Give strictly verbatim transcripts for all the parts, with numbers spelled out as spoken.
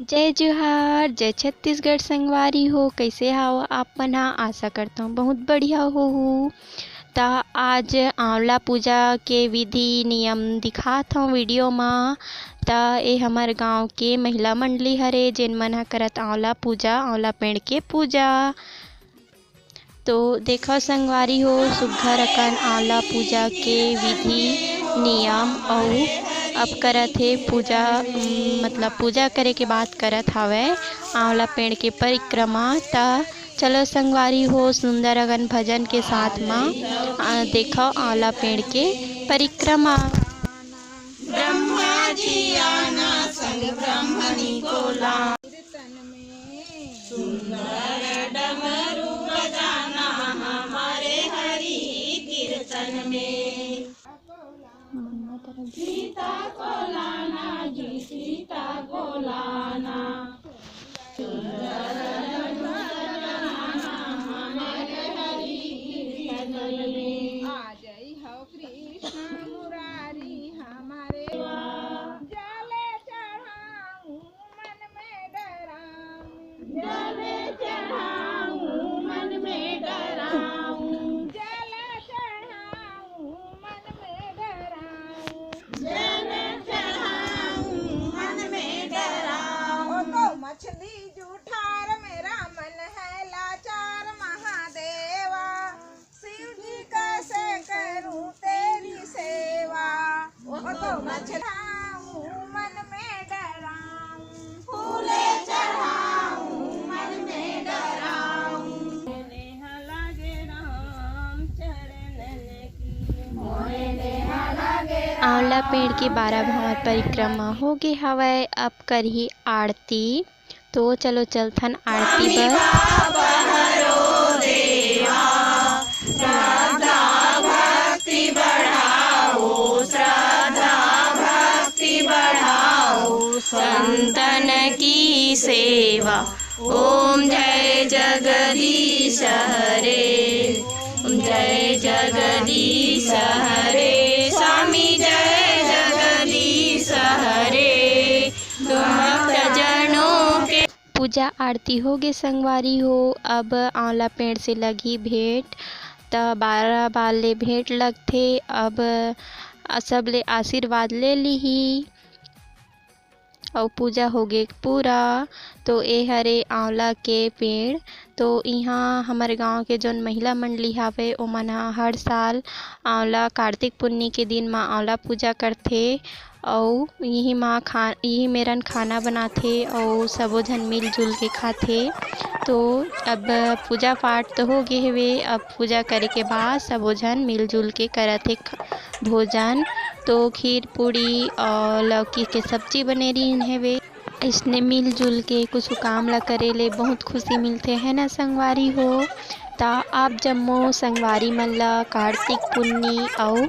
जय जोहार, जय छत्तीसगढ़ संगवारी हो। कइसे हव आप मन ह? आशा करथंव बहुत बढ़िया होहू। त आज आंवला पूजा के विधि नियम दिखात हंव video म। त ए हमर गांव के महिला मंडली हरे, जेन मन ह करत आंवला पूजा, आंवला पेड़ के पूजा। तो देखव संगवारी हो, सुग्घर अकन आंवला पूजा के विधि नियम अउ अब करत हे पूजा, उम, मतलब पूजा करे के बाद करत हवय आंवला पेड़ के परिक्रमा। त चलो संगवारी हो, सुंदर अकन भजन के साथ म, अ, देखव आंवला पेड़ के परिक्रमा। ब्रह्मा जी आना संग ब्रह्मणी को ला। कीर्तन में सुंदर डमरू बजाना हमारे हरि कीर्तन में। सीता को लाना जी, सीता को लाना। सुंदर डमरू बजाना हमारे हरि कीर्तन में। आ जई हो कृष्ण मुरारी हमारे। जल चढ़ाऊं मन में डराऊं। जल चढ़ाऊं मन में डराऊं। जल चढ़ाऊं मन में डराऊं। जल चढ़ाऊं मन में डराऊं। ओ तो मछली जूठार मेरा मन है लाचार महादेवा। शिव जी कैसे करूं तेरी सेवा। वो तो मछलाऊं मन में डराऊं। फूले चढ़ाऊं मन में डराऊं। नेहा लागे राम चरणन की। मोहे नेहा लागे राम। आंवला पेड़ के बारह भांवर परिक्रमा हो गे हवय। अब करही आरती। तो चलो चलथन आरती बर। संतन की सेवा। ओम जय जगदीश हरे। ओम जय जगदीश हरे। स्वामी जय जगदीश हरे। भक्तजनों के पूजा आरती हो गे संगवारी हो। अब आंवला पेड़ से लगही भेंट, त बारह बार ले भेंट लगथे। अब सबले आशीर्वाद ले लिही अउ पूजा हो गे पूरा। तो ए हरे आंवला के पेड़। तो इहाँ हमर गांव के जोन महिला मंडली हावे, ओमन ह हर साल आंवला, कार्तिक पुन्नी के दिन म आंवला पूजा करथे। अउ इही म खा-, इही मेरन खाना बनाथे अउ सबो झन मिलजुल के खाथे। तो अब पूजा पाठ तो हो गे हवे, अब पूजा करे के बाद सबो झन मिलजुल के करत हे ख-, भोजन। तो खीर पूड़ी अउ लौकी के सब्जी बने रहिन हवे। अइसने मिलजुल के कुछु काम ला करे ले बहुत खुशी मिलथे, है ना संगवारी हो? त आप जम्मो संगवारी मन ला कार्तिक पुन्नी अउ,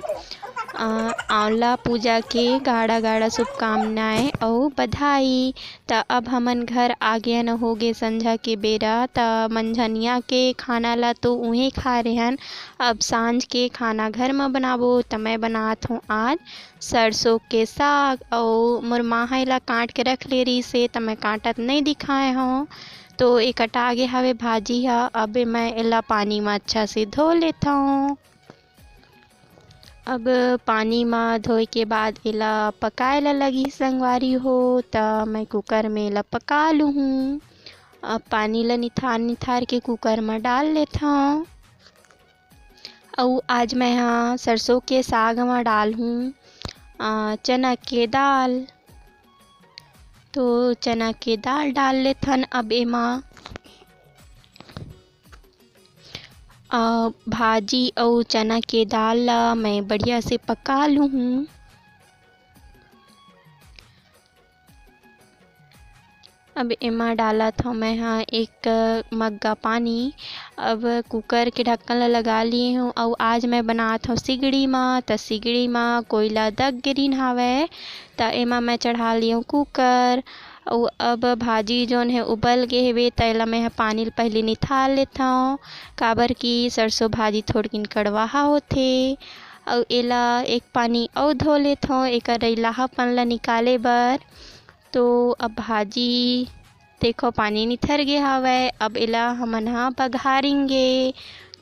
अ, आंवला पूजा के गाड़ा गाड़ा शुभकामनाएं अउ बधाई। त अब हमन घर आ गेन, हो गे संझा के बेरा। त मंझनिया के खाना ला तो उहें खा रेहन, अब सांझ के खाना घर म बनाबो। त मैं बनात हूँ आज सरसों के साग, अउ मोर माँ ह एला काट के रख ले रहिस हे, त मैं काटत नइ दिखाए हव। तो ए कटा गे हवे भाजी ह, अब मैं एला पानी म अच्छा से धो लेथव। अब पानी म धोए के बाद एला पकाए ला लगही संगवारी हो, त मैं कुकर में एला पका लुहूँ। अब पानी ला निथार निथार के कुकर म डाल लेथव। अउ आज मैं ह सरसों के साग म डालहूँ, अ, चना के दाल। तो चना के दाल डाल लेथन अब एमा। अ, भाजी अउ चना के दाल ला मैं बढ़िया से पका लुहूँ। अब एमा डालत हव मैं ह एक मग्गा पानी। अब कुकर के ढक्कन ल लगा लिए हव अउ आज मैं बनात हव सिगड़ी म। त सिगड़ी म कोयला दग गे रिहिन हावय, त एमा मैं चढ़ा लिए हव कुकर। अउ अब भाजी जोन हे उबल गे हेवे, त एला मैं ह पानी ल पहिली निथार लेथव, काबर कि सरसों भाजी थोड़किन कड़वाहा होथे। अउ एला एक पानी अउ धो लेथव एकर रइलाहापन ल निकाले बर। तो अब भाजी देखो पानी निथर गे हावय। अब एला हमन ह बघारेंगे।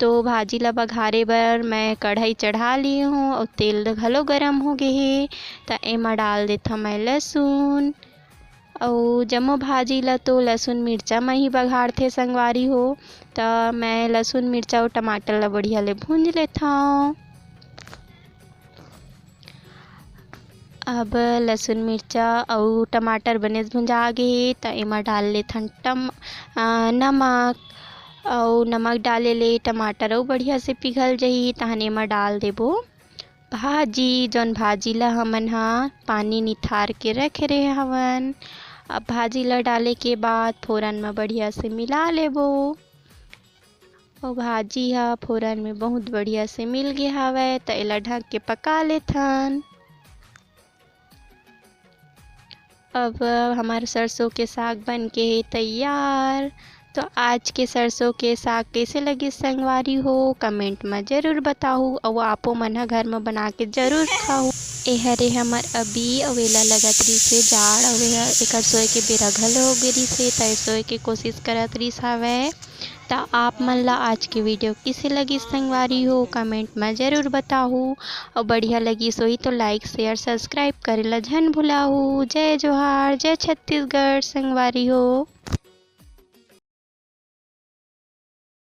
तो भाजी ला बघारे बर मैं कढ़ाई चढ़ा ली हूँ अउ तेल घलो गरम हो गे हे। त एमा डाल देथव मैं लहसुन। अउ जम्मो भाजी ला तो लहसुन मिर्चा म ही बघारथे संगवारी हो। त मैं लहसुन मिर्चा अउ टमाटर ला बढ़िया ले भूंज लेथव। अब लहसुन मिर्चा अउ टमाटर बनेच भुंजा गे हे, त एमा डाल लेथन टम-, अ, नमक। अउ नमक डाले ले टमाटर अउ बढ़िया से पिघल जही, तहन एमा डाल देबो भाजी, जौन भाजी ला हमन ह पानी निथार के रखे रहे हवन। अब भाजी ला डाले के बाद फोरन म बढ़िया से मिला लेबो। अउ भाजी ह फोरन में बहुत बढ़िया से मिल गे हावय, त एला ढक के पका लेथन। अब हमार सरसों के साग बन के हे तैयार। तो आज के सरसों के साग कइसे लगिस संगवारी हो, comment म जरूर बताहू। अउ आपो मन ह घर म बना के जरूर खाहू। ए हरे हमर अभी, अउ एला लगत रिहिस हे जाड़, अउ एहा एकर सोए के बेरा घलो हो गे रिहिस हे, त ए सोए के कोशिश करत रिहिस हावय। त आप मन ला आज के video किसे लगिस संगवारी हो, comment म जरूर बताहू। अउ बढ़िया लगिस होही तो like, share, subscribe करे ला झन भुलाहू। जय जोहार, जय छत्तीसगढ़ संगवारी हो।